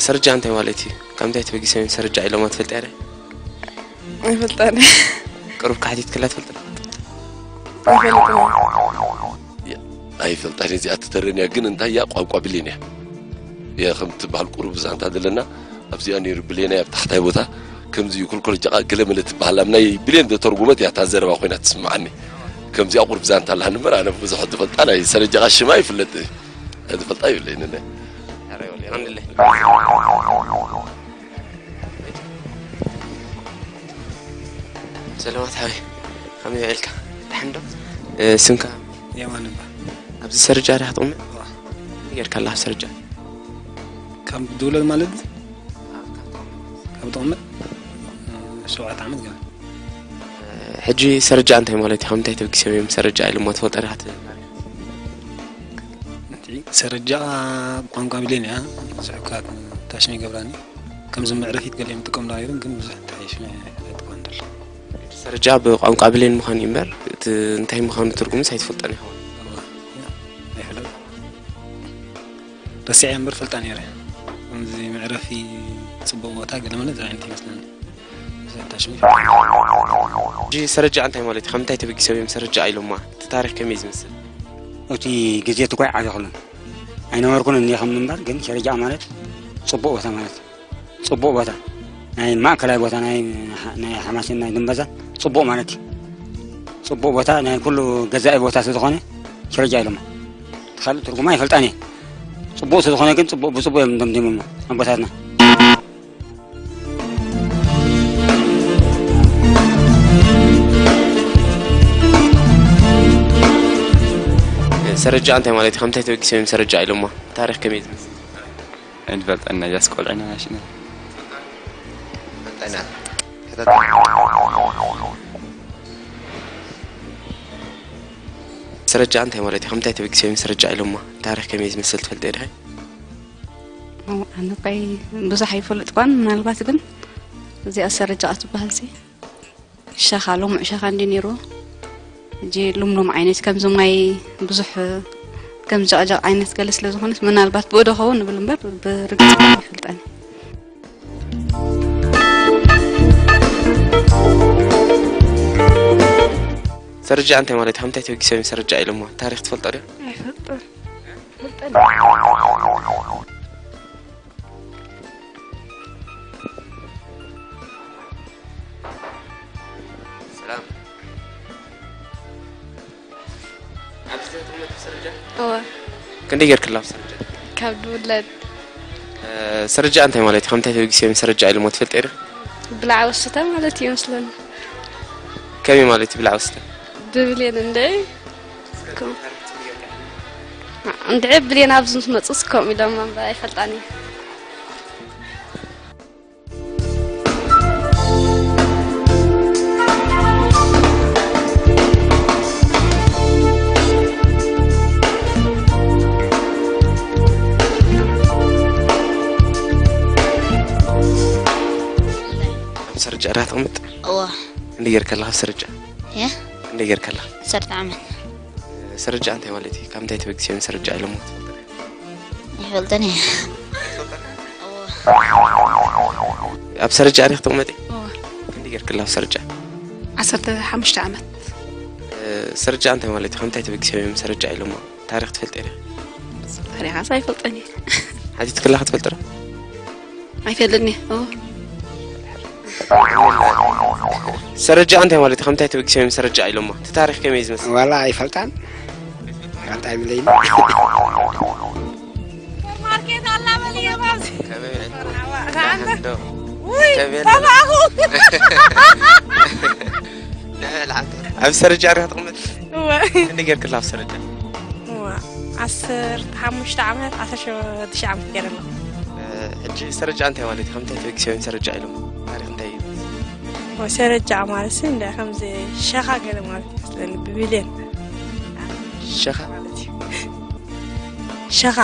ሰረጃ እንታይ ማለት እዩ? ካብ እንታይ ተበጊሶም እዮም ሰረጃ ኢሎማ ትፈልጥ ያለ? ኣይፈልጣን። ቅሩብ ካሕቲት ክላ ትፈልጥ? ኣይፈልጥን። ኣይፈልጣን እዚኣ ትተረን እያ ግን እንታይ እያ ቋንቋ ብሌን እያ እያ ከም ትበሃል ቁሩብ ዛንታ ዘለና ኣብዚኣ ነይሩ ብሌን እያ ኣብ ታሕታይ ቦታ ከምዚ እዩ ኩልኮል ጀቃ ገለ መለ ትበሃል ኣብ ናይ ብሌን ዘተርጉመት እያ እታ ዘረባ ኮይና ትስምዓኒ ከምዚኣ ቁሩብ ዛንታ ኣላ ንበር ኣነ ብዙሕ ትፈልጣ ናይ ሰረጀቃ ሽማ ይፍለጥ ትፈልጣ ይብለይን እነ ሰለማት ሓወይ ከመይ ውዒልካ? ደሓን ዶ? ስምካ? የማን እባ ኣብዚ ሰርጃ ዲኻ ትቕመጥ? እዋ። ጌርካ ኣለኻ ሰርጃ? ካብ ድውለድ ማለት ካብ ትቕመጥ ሸውዓተ ዓመት ገና ሕጂ ሰርጃ እንታይ ማለት እዩ? ካብ እንታይ ተበጊሶም እዮም ሰርጃ ኢሎሞ ትፈልጦ ዲኻ? እቲ እቲ ሰርጃ ቋንቋ ብሌን እያ ብዙሕ እኳ ታሽም ይገብራኒ ከምዚ መዕረፊት ገሊኦም ይጥቀምላ ነይሮም ግን ብዙሕ ታሽም ኣይጥቆም ደሎ ሰርጃ ብቋንቋ ብሌን ምዃኑ እዩ እምበር እቲ እንታይ ምዃኑ ትርጉምስ ኣይትፈልጦን ኢኻ። ይሕለል ረሲዐ እምበር ፈልጣ ነይረ ከምዚ መዕረፊ ፅቡቅ ቦታ ገለመለ ዝዓይነት ይመስለኒ ብዙሕ ታሽም ሕጂ ሰርጃ እንታይ ማለት እዩ? ካብ እንታይ ተበጊሶም እዮም ሰርጃ ኢሎማ? እቲ ታሪኽ ከመይ እዩ ዝመስል? እቲ ግዜ ትኳይ ዓዘኹሉን ኣይነበርኩን እኒኹም እምበር ግን ሸረጃ ማለት ፅቡቅ ቦታ ማለት እዩ። ፅቡቅ ቦታ ናይ ማእከላይ ቦታ ናይ ናይ ሓማሴን ናይ ድንበዛ ፅቡቅ ማለት እዩ። ፅቡቅ ቦታ ናይ ኩሉ ገዛኢ ቦታ ስለዝኾነ ሸረጃ ኢሎማ። እቲ ካልእ ትርጉማ ኣይፈልጣን እየ። ፅቡቅ ስለዝኾነ ግን ፅቡቅ ብፅቡቅ እዮም ደምዲሞሞ ኣቦታትና። ሰረጃ እንታይ ማለት እዩ? ከምታይ ተበጊሶም እዮም ሰረጃ ኢሎማ? ታሪኽ ከመይ ዝመስል? እንፈልጠና እያስ ቆልዕና ናሽና ሰረጃ እንታይ ማለት እዩ? ከምታይ ተበጊሶም እዮም ሰረጃ ኢሎማ? ታሪኽ ከመይ ዝመስል ትፈልጥ ዲኺ? ኣነ ኳይ ብዙሕ ኣይፈልጥኳን ምናልባት ግን እዚኣ ሰረጃ ትበሃል ሲ ሸኻ ልሙዕ ሸኻ እንዲ ነይሩ ሕጂ ልምሉም ዓይነት ከምዚ ማይ ብዙሕ ከም ጨቕጨቕ ዓይነት ገለ ስለ ዝኾነት ምናልባት ብኡ ዶ ኸውን ንብል እምበር ብርግፅ ኣይፈልጠን ሰርጃ እንታይ ማለት እዩ? ከምታይ ተበጊሶም ሰረጃ ኢሎሞ ታሪኽ ትፈልጦ ዶ? ኣይፈልጥን ሰላም ክንደይ ጌርክላ ኣብ ሰርጃ? ካብ ድውለድ ሰርጃ እንታይ ማለት እዩ? ከምታይ ተበጊሶም ሰርጃ ኢሎሞ ትፈልጥ ዶ? ብላዕ ወስተ ማለት እዩ መስለኒ። ከመይ ማለት እዩ ብላዕ ወስተ? ብብሌን እንደ እንድዒ ብሌን ኣብዚ ምስ መፁ ስከም ኢሎም እምበር ኣይፈልጣን እየ። ኣብ ሰርጃ ዳ ትቕምጥ? እዋ እንደ ጌርካ ኣለኻ ኣብ ሰርጃ? የ እንደ ጌርካ ኣለኻ? ዓሰርተ ዓመት ሰርጃ እንታይ ማለት እዩ? ካብ እንታይ ተበጊሶም ሰርጃ ኢሎሞ ትፈልጥ? ይፈልጠን እየ ኣብ ሰርጃ ዲኽ ትቕመጢ? ክንደይ ጌርክላ ኣብ ሰርጃ? ዓሰርተ ሓሙሽተ ዓመት ሰርጃ እንታይ ማለት እዩ? ካብ እንታይ ተበጊሶም እዮም ሰርጃ ኢሎሞ? ታሪኽ ትፈልጥ ዲኻ? ታሪኻስ ኣይፈልጠን እየ ሓቲትክላ ክትፈልጥ ዶ? ኣይፈልጥን እየ ሰረጃ እንታይ ማለት እዩ? ከምታይ ተበጊሶም ሰረጃ ኢሎማ? እቲ ታሪኽ ከመይ ዝመስል? ዋላ ኣይፈልጣን። ፈልጣ ይብለይ። ሱፐርማርኬት ኣላ በልየ ባዚ ተባኹ ኣብ ሰረጃ ሪኻ ትቕመጥ? እንደ ጌርክላ ኣብ ሰረጃ? ዓሰርተ ሓሙሽተ ዓመት ዓሰርተ ሽዱሽተ ዓመት ገይረ ኣለኹ። ሕጂ ሰረጃ እንታይ ማለት እዩ? ከምታይ ተበጊሶም ሰረጃ ኢሎም? ታሪኽ እንታይ እዩ? ሰረጃ ማለት ሲ እንደ ከምዚ ሸኻ ገለ ማለት ይመስለኒ ብቢልዮን ሸኻ ማለት እዩ። ሸኻ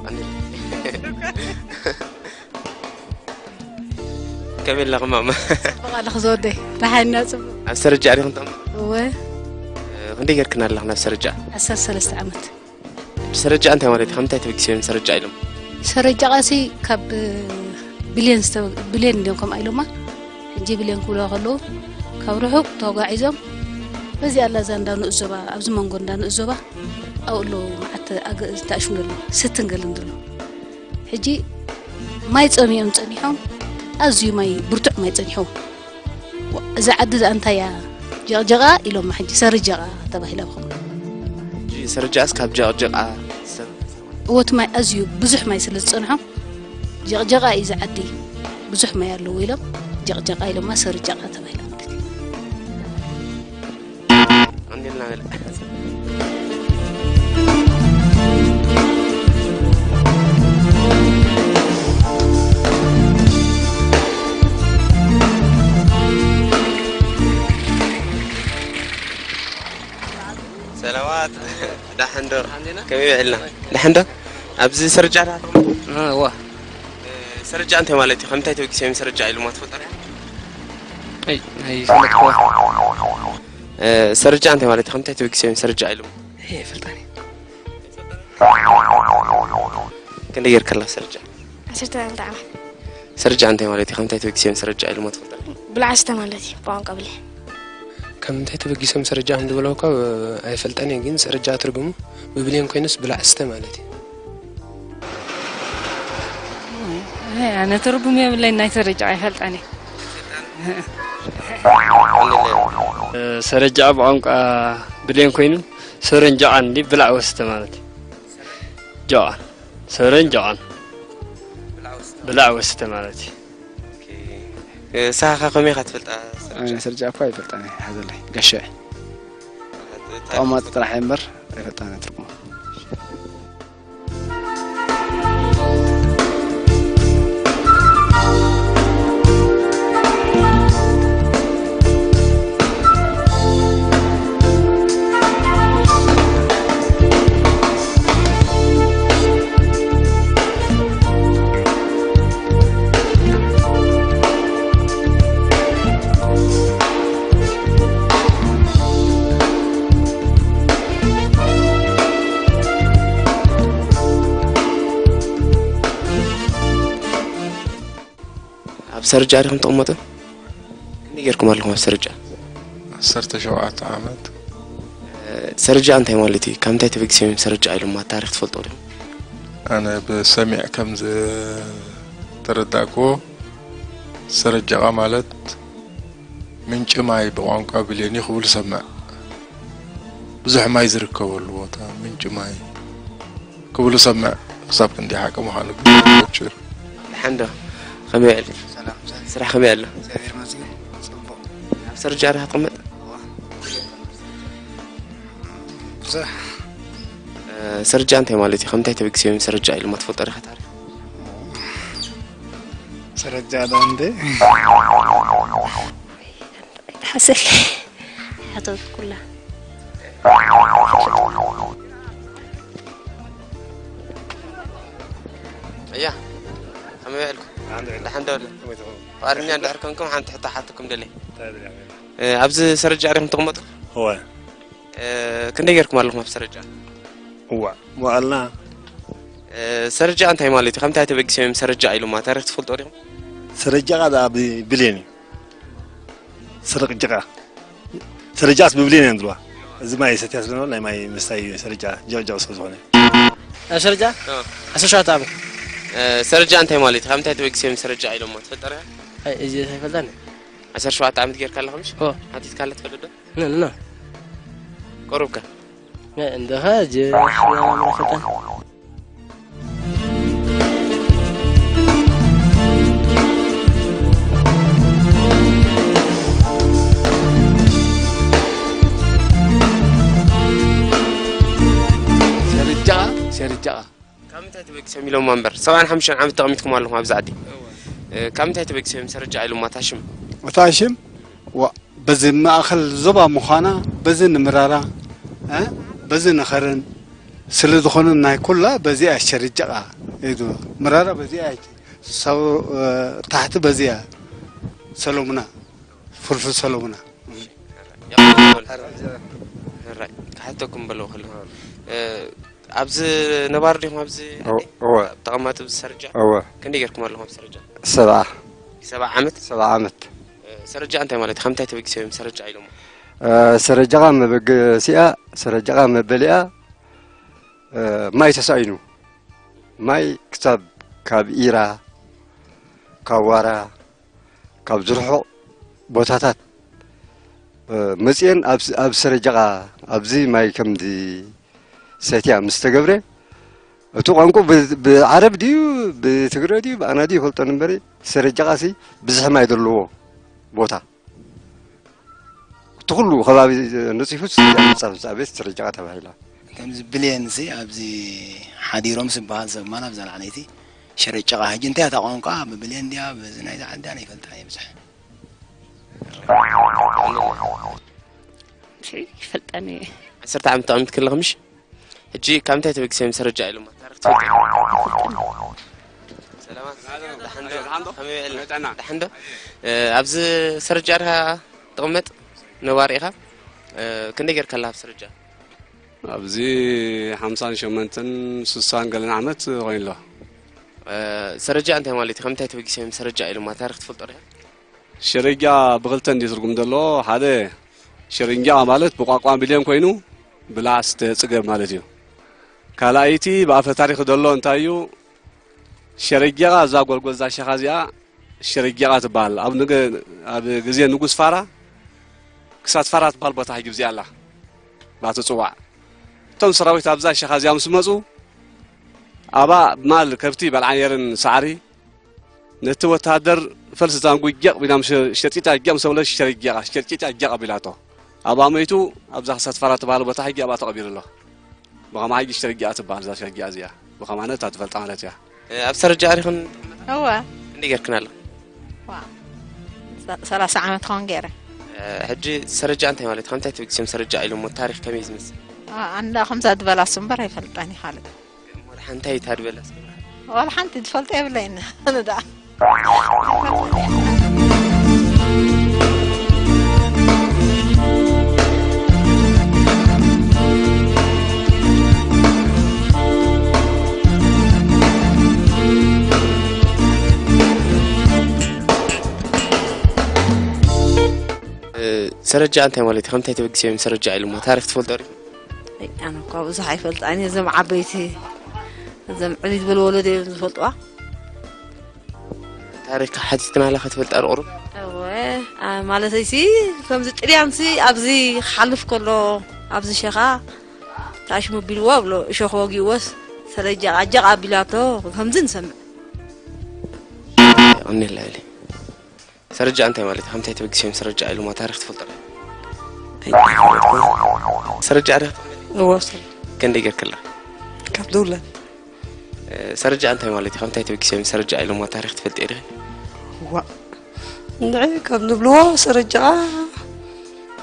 ኣነ ከመይ ኣለኺ ማማ? ጽቡቕ ኣለኹ ዝወደይ። ደሓን ኢና ጽቡቕ። ኣብ ሰርጃ ዲኹም ትቕመጣ? እወ። ክንደይ ጌርክን ኣለኽን ኣብ ሰርጃ? ዓሰርተ ሰለስተ ዓመት። ሰርጃ እንታይ ማለት እዩ? ካብ ምንታይ ተበጊሶም እዮም ሰርጃ ኢሎም? ሰርጃ ቃሲ ካብ ብሌን ዝተ- ብሌን እንዲዮም ከምኣ ኢሎማ። ሕጂ ብሌን ክብልዋ ከለዉ ካብ ርሑቕ ተጓዒዞም በዚ ኣላ እዛ እንዳ ንኡስ ዞባ ኣብዚ መንጎ እንዳ ንኡስ ዞባ ኣብኡ ኣለዉ መዓት ኣገ- ተኣሽሙ ዘለዉ ስትንገልን ዘለዉ ሕጂ ማይ ጸሚኦም ጸኒሖም ኣዝዩ ማይ ብርቱዕ ማይ ጸኒሖም እዛ ዓዲ እዚኣ እንታይ እያ ጀቕጀቓ ኢሎማ ሕጂ ሰርጀቓ ተባሂላ ብኸምኡ ሕጂ ሰርጃስ ካብ ጀቕጀቓ እወ እቲ ማይ ኣዝዩ ብዙሕ ማይ ስለ ዝጸንሖም ጀቕጀቓ እዩ እዚ ዓዲ ብዙሕ ማይ ኣለዎ ኢሎም ጀቕጀቓ ኢሎማ ሰርጀቓ ተባሂላ ማለት እዩ ቀኒልና ንልዓ ሰላማት ዳሕንዶ ከመይ ውዒልና ዳሕንዶ ኣብዚ ሰርጃ ዳ ዋ ሰርጃ እንታይ ማለት እዩ ከምታይ ተበጊሶም ሰርጃ ኢሉማ ትፈልጦ ዲኻ ኣይ ኣይፈለጥኩዋ ሰርጃ እንታይ ማለት እዩ ከምታይ ተበጊሶም ሰርጃ ኢሉማ ይፈልጣኒ ክንደይ ጌርካ ኣለኻ ሰርጃ ዓሰርተ ክልተ ዓመት ሰርጃ እንታይ ማለት እዩ ከምታይ ተበጊሶም ሰርጃ ኢሉማ ትፈልጦ ዲኻ ብላዕስተ ማለት እዩ ብቋንቋ ብሌን ካብ ምንታይ ተበጊሶም ሰርጃ ከም ዝበለውካ ኣይፈልጠን እየ ግን ሰርጃ ትርጉሙ ብብሌን ኮይኑስ ብላዕስተ ማለት እዩ ኣነ ትርጉም የብለይ ናይ ሰርጃ ኣይፈልጠን እየ ሰረጃኣ ብቋንቋ ብሌን ኮይኑ ሰረን ጃዓን እንዲ ብላዕ ወስተ ማለት እዩ። ጃዓን ሰረን ጃዓን ብላዕ ወስተ ማለት እዩ። ሳኻ ከመይ ኢኻ ትፈልጣ? ኣነ ሰርጃ እኳ ኣይፈልጣን እየ ሓዘለይ ጋሻ እየ። ተቐማጢ ጥራሕ እየ እምበር ኣይፈልጣን እየ ትርጉማ። ኣብ ሰርጃ ዲኹም ትቕመጡ? ክንደይ ጌርኩም ኣለኹም ኣብ ሰርጃ? ዓሰርተ ሸውዓተ ዓመት። ሰርጃ እንታይ ማለት እዩ? ካብ ምንታይ ተበጊሶም እዮም ሰርጃ ኢሎም ኣብ ታሪኽ ትፈልጥዎ ዲኹም? ኣነ ብሰሚዕ ከም ዝተረዳእክዎ ሰርጃቓ ማለት ምንጪ ማይ ብቋንቋ ብሌን እዩ ክብሉ ሰምዕ። ብዙሕ ማይ ዝርከበሉ ቦታ ምንጪ ማይ ክብሉ ሰምዕ። ክሳብ ክንደይ ሓቂ ምዃኑ ግን ኣይፈልጥን። ደሓን ዶ? ከመይ ውዒልካ? ሰላም። ስራሕ ከመይ ኣሎ? እግዚኣብሔር ይመስገን። ጽቡቕ። ኣብ ሰርጃ ዲኻ ትቕመጥ? ብዙሕ። ሰርጃ እንታይ ማለት እዩ? ካብ ምንታይ ተበጊሶም እዮም ሰርጃ ኢሎማ ትፈልጦ ዲኻ ታሪኽ? ሰርጃ ዶ እንዴ? ኣይትሓሰለይ ሓተትኩላ እያ ከመይ ውዒልኩም ደሓን ዶ ኣሎ ፍቓደኛ እንድሕር ኮንኩም ሓንቲ ሕቶ ሓተኩም ደልየ ኣብዚ ሰርጃ ዲኹም ትቕመጡ እወ ክንደይ ጌርኩም ኣለኹም ኣብ ሰርጃ እዋ መዋእልና ሰርጃ እንታይ ማለት እዩ ከምታይ ተበጊሶም እዮም ሰርጃ ኢሉማ ታሪኽ ትፈልጦ ዲኹም ሰርጃ ቃ ብሌን እዩ ስርቅ ጭቃ። ስርጃስ ብብሌን እዮም ዝብልዋ። እዚ ማይ ሰትያ ስለ ናይ ማይ ምስታይ እዩ ስርጃ ጀቕጀቕ ስለ ዝኾነ። ኣብ ስርጃ ዓሰርተ ሸውዓተ ዓመት። ስርጃ እንታይ ማለት እዩ? ካብ ምንታይ ተበጊሶም ስርጃ ኢሎሞ ትፈልጠ ርያ? ኣይ እዚ ኣይፈልጣን። ዓሰርተ ሸውዓተ ዓመት ጌርካ ኣለኻ ምሽ? ኦ። ሓቲትካ ኣለ ትፈልጥ ዶ? ኖ ኖ። ቆሩብካ። እንደኻ ጀ ምናምን ኣይፈልጣን። ሸርጃ ሸርጃ ካብ ምንታይ ተበጊሶም ኢሎማ እምበር ሰብዓን ሓሙሽተን ዓመት ተቐሚጥኩም ኣለኹም ኣብዚ ዓዲ ካብ ምንታይ ተበጊሶም ሰርጃ ኢሎማ ታሽም እታ ሽም ዋ በዚ ማእኸል ዞባ ምዃና በዚ ንምራራ በዚ ንኸረን ስለ ዝኾነ ናይ ኩላ በዚኣ ሸርጃ ኢሉ ምራራ በዚኣ ታሕቲ በዚኣ ሰሎሙና፣ ፍልፍል ሰሎሙና። ራይ ክሓተኩም በለው ከለኹ ኣብዚ ነባር ዲኹም ኣብዚ እወ ተቐማጥ ኣብዚ ሰረጃ እወ ክንደይ ገርኩም ኣለኹም ኣብ ሰረጃ ሰብዓ ሰብዓ ዓመት ሰብዓ ዓመት ሰረጃ እንታይ ማለት ከምታይ ተበጊሶም ሰረጃ ኢሎም ሰረጃኻ መበገሲኣ ሰረጃኻ መበሊኣ ማይ ተሳኢኑ ማይ ክሳብ ካብ ኢራ ካብ ዋራ ካብ ዝርሑቕ ቦታታት መፅኤን ኣብ ሰረጃቓ ኣብዚ ማይ ከም ዝሰትያ ምስ ተገብረ እቲ ቋንቁ ብዓረብ ድዩ ብትግረ ድዩ ብኣና ድዩ ይፈልጦ ንበሪ ሰረጃቓ ሲ ብዝሒ ማይ ዘለዎ ቦታ እቲ ኩሉ ከባቢ ነፂፉ ስያ ምፃፍ ምስ ኣቤት ሰረጃቓ ተባሂላ ከምዚ ብሌን ሲ ኣብዚ ሓዲሮም ዝበሃል ሰብ ማን ኣብዛ ላዕለይቲ ሸረጨቓ ሕጂ እንታይ እታ ቋንቋ ብብሌን ድያ በዚ ናይዛ ዓዲ ኣነ ይፈልጣ እየ ብዙሕ ይፈልጠኒ ዓሰርተ ዓመት ተቐሚጥ ከለኽ ምሽ ሕጂ ካብ እንታይ ተበጊሰ ምስ ረጃ ኢሎማ ታሪክ ትፈልጥ ሰላማት ደሓን ዶ? ከመይ ውዒልና? ደሓን ዶ? ኣብዚ ሰረጃ ድኻ ትቕመጥ ነባሪ ኢኻ ክንደይ ጌርካ ኣለኻ ኣብ ሰረጃ ኣብዚ ሓምሳን ሸመንተን ስሳን ገለን ዓመት ኮይኑ ኣሎ ሰረጃ እንታይ ማለት እዩ? ከምንታይ ተበጊሰ ምስ ሰረጃ ኢሎማ ታሪክ ትፈልጦ ዲኻ? ሸረጃ ብኽልተ እንዲ ትርጉም ዘሎ ሓደ ሸረንጃ ማለት ብቋንቋ ሚልዮን ኮይኑ ብላስ ተጽገብ ማለት እዩ። ካልኣይቲ ብኣፈ ታሪክ ዘሎ እንታይ እዩ? ሸረጃ እዛ ጎልጎል እዛ ሸኻ እዚኣ ሸረጃ ትበሃል። ኣብ ንገ- ኣብ ግዜ ንጉስ ፋራ ክሳት ፋራ ትበሃል ቦታ ሕጂ እዚኣ ኣላ ባትጽዋዕ። እቶም ሰራዊት ኣብዛ ሸኻ እዚኣ ምስ መጹ ኣባ ማል ከብቲ በልዓ ነይረን ሳዕሪ ነቲ ወተሃደር ፈልሲ ዛንጉ ጀቕ ቢላ ሸርጢጣ ጀቕ ምስ በለት ሸርጊቓ ሸርጢጣ ጀቕ ቢላቶ ኣብኣ መይቱ ኣብዛ ክሳት ፋራ ትበሃል ቦታ ሕጂ ኣብኣ ተቐቢሩ ኣሎ። ብኸማ ሕጂ ሸርጊኣ ትበሃል እዛ ሸርጊኣ እዚኣ ብኸማነ እታ ትፈልጣ ማለት እያ። ኣብ ሰረጃ ዲኽን እወ ክንደይ ጌርክን ኣሎ? ዋ፣ ሰላሳ ዓመት ኸውን ገይረ። ሕጂ ሰረጃ እንታይ ማለት ከምታይ ትብግስም ሰረጃ ኢሎሞ ታሪክ ከመይ ዝመስል? ኣንዳ ከምዛ ዝበላሱ እምበር ኣይፈልጣን ይኻልእ። እሞ ሓንታይ እታ ድበላ እስኪ? ዋላ ሓንቲ ዝፈልጦ የብለይን ኣነ ደኣ። ሰረጃ እንታይ ማለት እዩ? ከምታይ ተበጊሶም ሰረጃ ኢሎሞ ታሪክ ትፈልጦ ዲኹም? ኣይ ኣነ እኳ ብዙሕ ኣይፈልጣን እየ እዞም ዓበይቲ እዞም ዕብይ ዝበሉ ወለዶ እዮም ዝፈልጥዋ። ታሪክ ሓቲትክናላ ክትፈልጣ ዶ ቁሩብ? እወ ማለተይሲ ከምዚ ጥልያንሲ ኣብዚ ክሓልፍ ከሎ ኣብዚ ሸኻ ታሽሙ ቢልዎ ኣብሎ እሾኽ ወጊእዎስ ሰለጃ ኣጃቕ ኣቢላቶ ከምዚ ንሰምዕ። የቐንየልና ኢለ። ሰረጃ እንታይ ማለት እዩ? ከምታይ ተበጊሶም ሰረጃ ኢሎማ ታሪክ ትፈልጦ ዶ? ሰረጃ ዲኻ ትቕበል? እወ ሰር። ከንደይ ጌርክላ? ካብ ደውላ። ሰረጃ እንታይ ማለት እዩ? ከምታይ ተበጊሶም ሰረጃ ኢሎማ ታሪክ ትፈልጢ ዲኺ? ዋ እንድዒ ከም ንብልዎ ሰረጃ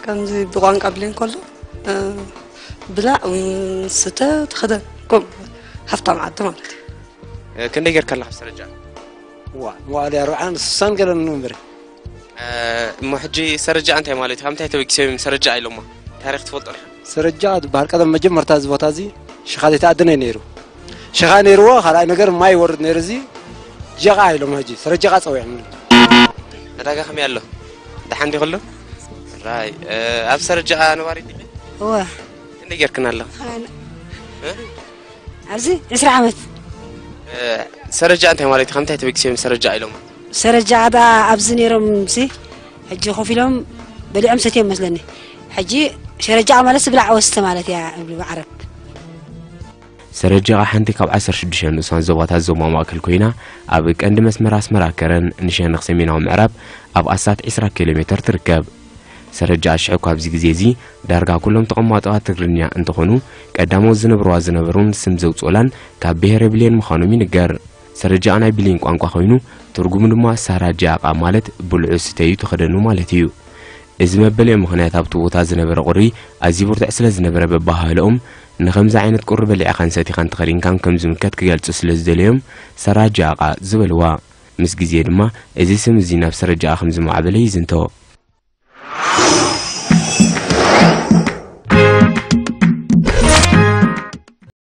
ከምዚ ብቋንቋ ብሌን ከሎ ብላዕ ስተ ትኸደን ከም ሃፍታም ዓዲ ማለት እዩ። ክንደይ ጌርካ ኣለኻ ሰረጃ? ዋ መዋእለ ኣርብዓን ስሳን ገለን ንንበር። እሞ ሕጂ ሰረጃ እንታይ ማለት እዩ? ካብ ምንታይ ተበጊሶም ሰረጃ ኢሎማ? ታሪኽ ትፈልጦ ዲኻ? ሰረጃ ዝበሃል ቀደም መጀመርታ እዚ ቦታ እዚ ሽኻ ዘይተኣደነ እዩ ነይሩ። ሽኻ ነይርዎ፣ ካልኣይ ነገር ማይ ይወርድ ነይሩ። እዚ ጀቓ ኢሎም ሕጂ ሰረጃ ጸዊዖም። ዕዳጋ ከመይ ኣሎ? ደሓን ዲ ኩሉ? ራይ ኣብ ሰረጃ ነባሪት ዲኺ? እወ። ክንደይ ጌርክን ኣለኻ? ኣብዚ ዕስራ ዓመት ሰረጃ እንታይ ማለት እዩ? ከምታይ ተበጊሶም ሰረጃ ኢሎም? ሰረጃ ዳ ኣብዚ ነይሮም ሲ ሕጂ ኮፍ ኢሎም በሊዖም ሰትዮም መስለኒ። ሕጂ ሸረጃ ማለት ብላዕ ወስተ ማለት እያ እብሉ ብዓረብ። ሰረጃ ሓንቲ ካብ ዓሰርተ ሽዱሽተ ንኡሳን ዞባታት ዞባ ማእከል ኮይና ኣብ ቀንዲ መስመር ኣስመራ ከረን ንሸነኽ ሰሜናዊ ምዕራብ ኣብ ኣስታት ዕስራ ኪሎ ሜተር ትርከብ። ሰረጃ ኣሽዑ ካብዚ ግዜ እዚ ዳርጋ ኩሎም ተቐማጦኣ ትግርኛ እንትኾኑ ቀዳሞት ዝነብርዋ ዝነበሩን ስም ዘውፅኦላን ካብ ብሄረ ብሌን ምዃኖም ይንገር። ሰረጃ ናይ ብሌን ቋንቋ ኮይኑ ትርጉሙ ድማ ሳራ ጃቃ ማለት ብልዑ ስተዩ ተኸደኑ ማለት እዩ። እዚ መበልኦ ምኽንያት ኣብቲ ቦታ ዝነበረ ቁሪ ኣዝዩ ብርቱዕ ስለ ዝነበረ በባህልኦም ንኸምዚ ዓይነት ቁሪ በሊዕኻን ሰቲኻን ተኸዲንካን ከም ዝምከት ክገልፁ ስለ ዝደለዮም ሰራ ጃቃ ዝበልዋ። ምስ ግዜ ድማ እዚ ስም እዚ ናብ ስረጃኣ ከም ዝማዕበለ ይዝንቶ።